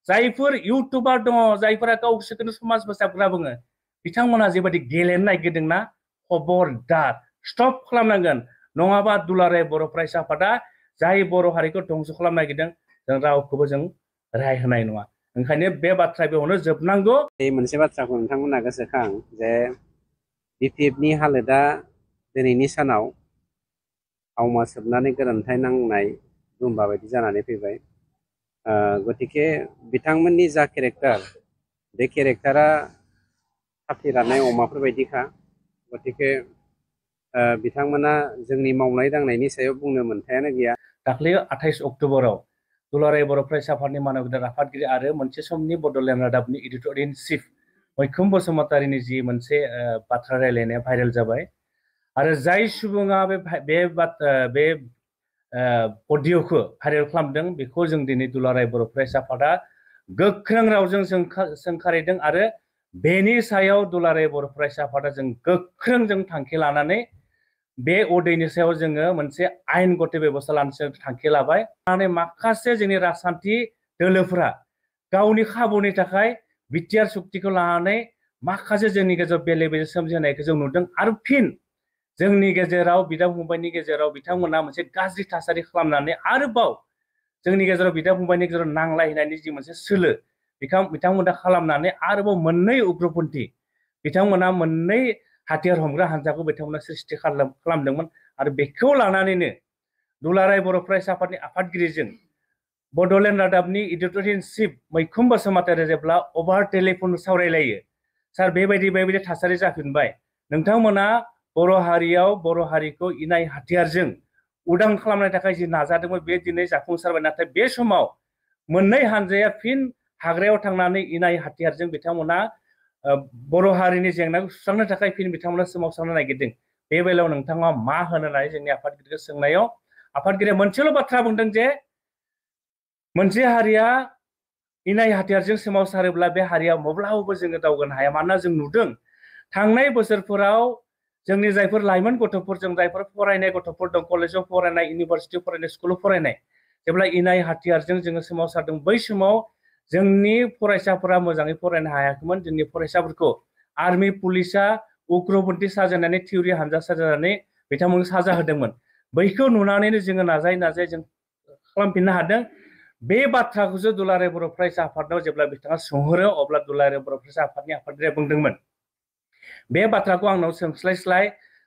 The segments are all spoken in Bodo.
जायफोर इउटुबार दङ जायफोरा गावसोरखौनो समाज फोसाबग्रा बुङो बिथांमोना जेबायदि गेलेनो नागिरदोंना खबरदार स्टप खालामनांगोन नङाबा दुलाराय बर' फरायसा आफादा जाय बर' हारिखौ धंस' खालामनो नागिरदों जों रावखौबो जों रेहाय होनाय नङा ओंखायनो बे बाथ्रा बेयावनो जोबनांगौ। मोनसे बाथ्राखौ नोंथांमोना गोसोखां जे बिपिएफनि हालोदा दिनैनि सानाव आवमा सोबनानै गोरोन्थाइ नांनाय दुम्बा बायदि जानानै फैबाय। गतिके बिथांमोननि जा केरेक्टार बे केरेक्टारा फाथि लानाय अमाफोर बायदिखा। गतिके बिथांमोना जोंनि मावनाय दांनायनि सायाव बुंनो मोन्थायानो गैया। दाख्लै 28 अक्ट'बराव दुलाराय बर' फरायसा आफादनि मानगोनां आफादगिरि आरो मोनसे समनि बड'लेण्ड रादाबनि एडिटर इन चिफ मैखोम बसुमतारीनि जि मोनसे बाथ्रा रायलायनाया भाइरेल जाबाय आरो जाय सुबुङा बे अडिअ'खौ भाइरेल खालामदों बेखौ जों दिनै दुलाराय बर' फरायसा आफादा गोख्रों रावजों सोंखारिदों आरो बेनि सायाव दुलाराय बर' फरायसा आफादा जों गोख्रों जों थांखि लानानै बे अडिअ'नि सायाव जोङो मोनसे आयेन गथे बेबस्था लानो थांखि लाबाय। माखासे जोंनि राजखान्थि दोलोफोरा गावनि खाबुनि थाखाय बिटिआर सुक्तिखौ लानानै माखासे जोंनि गेजेराव बेले बेजे सोमजिहोनायखौ जों नुदों आरो फिन जोंनि गेजेराव बिदा फंबायनि गेजेराव बिथांमोना मोनसे गाज्रि थासारि खालामनानै आरोबाव जोंनि गेजेराव बिदा फंबायनि गेजेराव नांलायनायनि जि मोनसे सोलो बिथांमोना खालामनानै आरोबाव मोननै उग्रपन्थी बिथांमोना मोननै हाथियार हमग्रा हान्जाखौ बिथांमोना सृष्टि खालामदोंमोन आरो बेखौ लानानैनो दुलाराय बर' फरायसा आफादनि आफादगिरिजों बड'लेण्ड रादाबनि एडिटर इन चिफ मैखोम बसुमतारी जेब्ला अभार टेलिफन सावरायलायो सार बेबायदि थासारि जाफिनबाय नोंथांमोना बर' हारियाव बर' हारिखौ इनाय हाथियारजों उदां खालामनो थाखाय जि नाजादोंमोन बे दिनै जाफुंसारबाय नाथाय बे समाव मोननै हान्जाया फिन हाग्रायाव थांनानै इनाय हाथियारजों बिथांमोना बर' हारिनि जेंनाखौ सुस्रांनो थाखाय फिन बिथांमोना सोमावसारनो नागिरदों। बे बेलायाव नोंथाङा मा होनो होननानै जोंनि आफादगिरिखौ सोंनायाव आफादगिरिया मोनसेल' बाथ्रा बुंदों जे मोनसे हारिया इनाय हाथियारजों सोमावसारोब्ला बे हारिया माब्लाबाबो जोङो दावगानो हाया मानोना जों नुदों थांनाय बोसोरफोराव जोंनि जायफोर लाइमोन गथ'फोरजों जायफोर फरायनाय गथ'फोर दं कलेजाव फरायनाय इउनिभारसिटियाव फरायनाय स्कुलाव फरायनाय जेब्ला इनाय हाथियारजों जोङो सोमावसारदों बै समाव जोंनि फरायसाफोरा मोजाङै फरायनो हायाखैमोन जोंनि फरायसाफोरखौ आर्मि पुलिसा उग्रपन्थी साजायनानै थिउरि हानजा साजायनानै बिथांमोनखौ साजा होदोंमोन बैखौ नुनानैनो जोङो नाजायै नाजायै जों खालामफिननो हादों। बे बाथ्राखौसो दुलाराय बर' फरायसा आफादाव जेब्ला बिथाङा सोंहरो अब्ला दुलाराय बर' फरायसा आफादनि आफादगिरिया बुंदोंमोन बे बाथ्राखौ आंनाव सोंस्लायस्लाय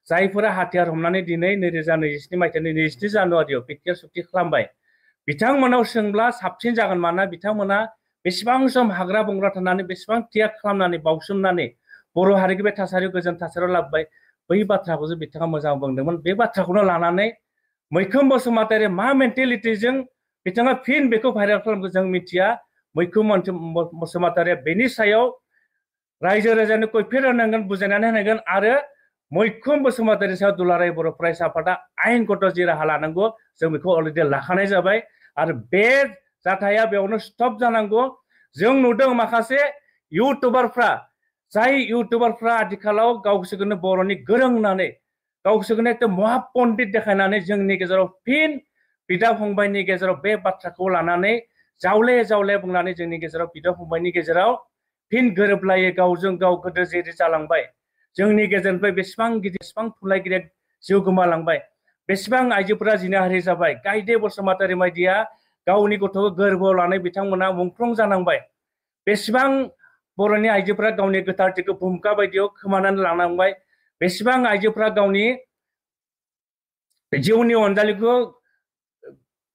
जायफोरा हाथियार हमनानै दिनै 2027 मायथाइनि 23 जानुवारियाव बिटिआर सुक्ति खालामबाय बिथांमोनाव सोंब्ला साबसिन जागोन मानोना बिथांमोना बेसेबां सम हाग्रा बंग्रा थानानै बेसेबां त्याग खालामनानै बावसोमनानै बर' हारिखौ बे थासारियाव गोजोन थासारियाव लाबोबाय बै बाथ्राखौसो बिथाङा मोजां बुंदोंमोन। बे बाथ्राखौनो लानानै मैखोम बसुमतारी मा मेन्टेलिटिजों बिथाङा फिन बेखौ भाइरेल खालामखो जों मिथिया। मैखोम बसुमतारीया बेनि सायाव रायजो राजानो कैफियत होनांगोन बुजायनानै होनांगोन आरो मैखोम बसुमतारी सायाव दुलाराय बर' फरायसा आफादा आयेनगत जि राहा लानांगौ जों बेखौ अलरेडि लाखानाय जाबाय आरो बे जाथाया बेयावनो स्टप जानांगौ। जों नुदों माखासे इउटुबारफ्रा जाय इउटुबारफ्रा आथिखालाव गावसोरखौनो बर'नि गोरों होननानै गावसोरखौनो एकदम महापन्डित देखायनानै जोंनि गेजेराव फिन बिदा फंबायनि गेजेराव बे बाथ्राखौ लानानै जावले जावले बुंनानै जोंनि गेजेराव बिदा फंबायनि गेजेराव फिन गोरोबलायै गावजों गाव गोदो जेरै जालांबाय जोंनि गेजेरनिफ्राय बेसेबां गिदिर बेसेबां थुनलाइगिरिया जिउ गोमालांबाय बेसेबां आइजोफोरा जिनाहारि जाबाय गायदे बसुमतारी बायदिया गावनि गथ'खौ गोरबोआव लानाय बिथांमोना मुंख्लं जानांबाय बेसेबां बर'नि आइजोफोरा गावनि गोथारथिखौ भुमका बायदियाव खोमानानै लानांबाय बेसेबां आइजोफोरा गावनि जिउनि अनजालिखौ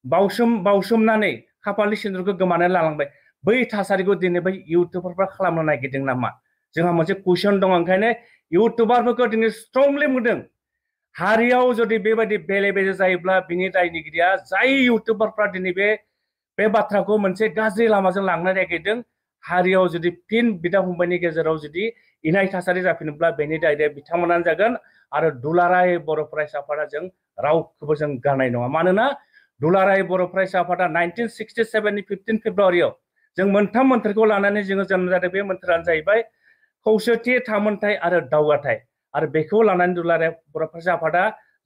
बावसोमनानै खाफालनि सिन्दुरखौ गोमानानै लालांबाय बै थासारिखौ दिनै बै इउटुबारफ्रा खालामनो नागिरदों नामा जोंहा मोनसे कुइसन दङ। ओंखायनो इउटुबारफोरखौ दिनै स्ट्रंलि बुंदों हारियाव जुदि बेबायदि बेले बेजे जायोब्ला बिनि दायनिगिरिया जाय इउटुबारफ्रा दिनै बे बाथ्राखौ मोनसे गाज्रि लामाजों लांनो नागिरदों हारियाव जुदि फिन बिदा फंबायनि गेजेराव जुदि इनाय थासारि जाफिनोब्ला बेनि दायया बिथांमोनानो जागोन आरो दुलाराय बर' फरायसा आफादा जों रावखौबो जों गारनाय नङा। मानोना दुलाराय बर' फरायसा आफादा 1967 15 फेब्रुवारियाव जों मोनथाम मोन्थोरखौ लानानै जोङो जोनोम जादों। बे मोन्थोरानो जाहैबाय खौसेथि थामोनथाय आरो दावगाथाय आरो बेखौ लानानै दुलाराय बर' फरायसा आफादा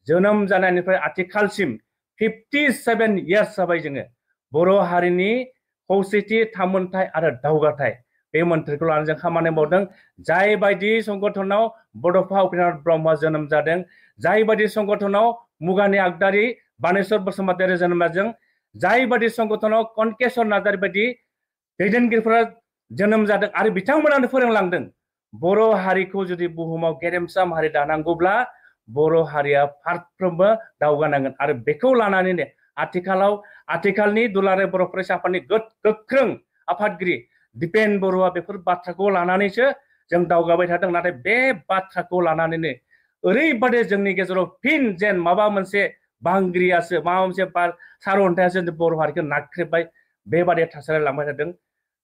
जोनोम जानायनिफ्राय आथिखालसिम 57 इयार्स जाबाय जोङो बर' हारिनि खौसेथि थामोनथाय आरो दावगाथाय बे मोन्थोरखौ लानानै जों खामानि मावदों। जाय बायदि संगठनाव बड'फा उपेन्द्रनाथ ब्रह्मआ जोनोम जादों, जाय बायदि संगठनाव मुगानि आगदारि बानेश्वर बसुमतारी जोनोम जादों, जाय बायदि संगठनाव कनकेश्वर नार्जारी बायदि दैदेनगिरिफोरा जोनोम जादों आरो बिथांमोनानो फोरोंलांदों। बर' हारिखौ जुदि बुहुमाव गेरेमसा माहारि दानांगौब्ला बर' हारिया फारफ्रोमबो दावगानांगोन आरो बेखौ लानानैनो आथिखालनि दुलाराय बर' फरायसा आफादनि गोख्रों आफादगिरि दिपेन बरुवा बेफोर बाथ्राखौ लानानैसो जों दावगाबाय थादों। नाथाय बे बाथ्राखौ लानानैनो ओरैबादि जोंनि गेजेराव फिन जेन माबा मोनसे बांग्रियासो माबा मोनसे सारअन्थायासो बर' हारिखौ नाख्रेबबाय बेबादि थासारि लांबाय थादों।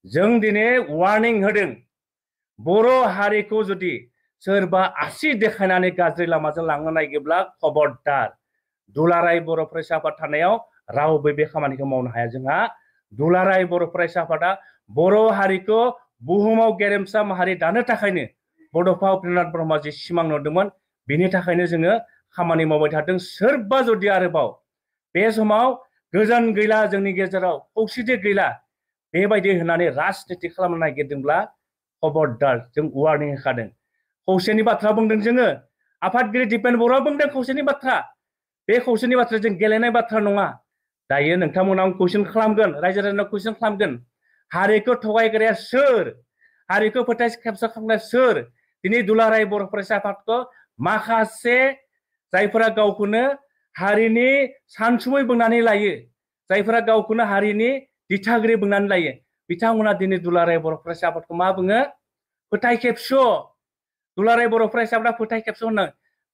जों दिनै वार्निं होदों, बर' हारिखौ जुदि सोरबा आसि देखायनानै गाज्रि लामाजों लांनो नागिरब्ला खबरदार, दुलाराय बर' फरायसा आफाद थानायाव रावबो बे खामानिखौ मावनो हाया। जोंहा दुलाराय बर' फरायसा आफादा बर' हारिखौ बुहुमाव गेरेमसा माहारि दानो थाखायनो बड'फा उपेन्द्रनाथ ब्रह्मआ जि सिमां नुदोंमोन बेनि थाखायनो जोङो खामानि मावबाय थादों। सोरबा जुदि आरोबाव बे समाव गोजोन गैला, जोंनि गेजेराव खौसेथि गैला बेबायदि होननानै राजनिति खालामनो नागिरदोंब्ला खबरदार, जों वार्निं होखादों। खौसेनि बाथ्रा बुंदों जोङो, आफादगिरि दिपेन बरुवा बुंदों खौसेनि बाथ्रा। बे खौसेनि बाथ्रा जों गेलेनाय बाथ्रा नङा। दायो नोंथांमोनाव कुइसन खालामगोन, रायजो राजानाव कुइसन खालामगोन, हारिखौ थगायग्राया सोर? हारिखौ फोथाय खेबस' खालामग्राया सोर? दिनै दुलाराय बर' फरायसा आफादखौ माखासे जायफोरा गावखौनो हारिनि सानसुमै बुंनानै लायो, जायफोरा गावखौनो हारिनि दिथागिरि बुंनानै लायो, बिथांमोना दिनै दुलाराय बर' फरायसा आफादखौ मा बुङो? फोथाय खेबस'। दुलाराय बर' फरायसा आफादा फोथाय खेबस' होनना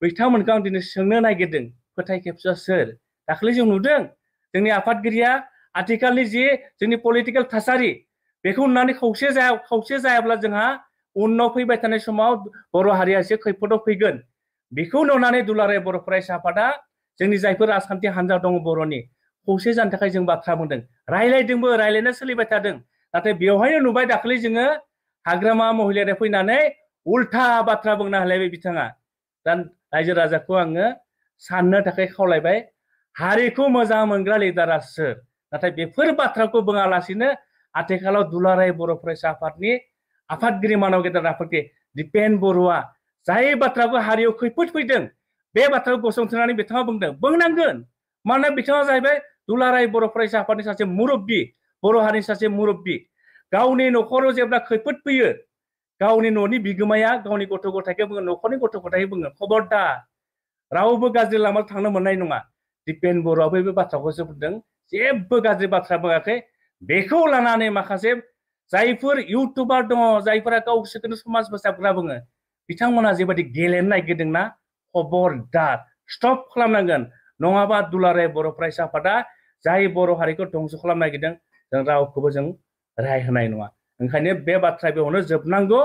बिथांमोनखौ आं दिनै सोंनो नागिरदों, फोथाय खेबस'आ सोर? दाखालि जों नुदों जोंनि आफादगिरिया आथिखालनि जि जोंनि पलिटिकेल थासारि बेखौ नुनानै खौसे जायाब्ला जोंहा उनाव फैबाय थानाय समाव बर' हारिया एसे खैफोदाव फैगोन। बेखौ नुनानै दुलाराय बर' फरायसा आफादा जोंनि जायफोर राजखान्थि हान्जा दङ बर'नि, खौसे जानो थाखाय जों बाथ्रा बुंदों, रायलायदोंबो, रायलायनो सोलिबाय थादों। नाथाय बेवहायनो नुबाय दाखालि जोङो हाग्रामा महिलारिया फैनानै उल्था बाथ्रा बुंना होलायबाय बिथाङा। दा रायजो राजाखौ आङो साननो थाखाय खावलायबाय, हारिखौ मोजां मोनग्रा लिडारा सोर? नाथाय बेफोर बाथ्राखौ बुङालासिनो आथिखालाव दुलाराय बर' फरायसा आफादनि आफादगिरि मानव गेदेर आफादगिरि दिपेन बरुवा जाय बाथ्राखौ हारियाव खैफोद फैदों बे बाथ्राखौ गसंथानानै बिथाङा बुंदों, बुंनांगोन। मानोना बिथाङा जाहैबाय दुलाराय बर' फरायसा आफादनि सासे मुरब्बि, बर' हारिनि सासे मुरब्बि। गावनि न'खराव जेब्ला खैफोद फैयो, गावनि न'नि बिगोमाया गावनि गथ' गथायखौ बुङो, न'खरनि गथ' गथायखौ बुङो, खबरदार रावबो गाज्रि लामायाव थांनो मोननाय नङा। दिपेन बरुवाबो बे बाथ्राखौसो बुंदों, जेबो गाज्रि बाथ्रा बुङाखै। बेखौ लानानै माखासे जायफोर इउटुबार दङ, जायफोरा गावसोरखौनो समाज फोसाबग्रा बुङो, बिथांमोना जेबायदि गेलेनो नागिरदोंना, खबरदार स्टप खालामनांगोन। नङाबा दुलाराय बर' फरायसा आफादा जाय बर' हारिखौ धंस' खालामनो नागिरदों, जों रावखौबो जों रेहाय होनाय नङा। ओंखायनो बे बाथ्राया बेयावनो जोबनांगौ।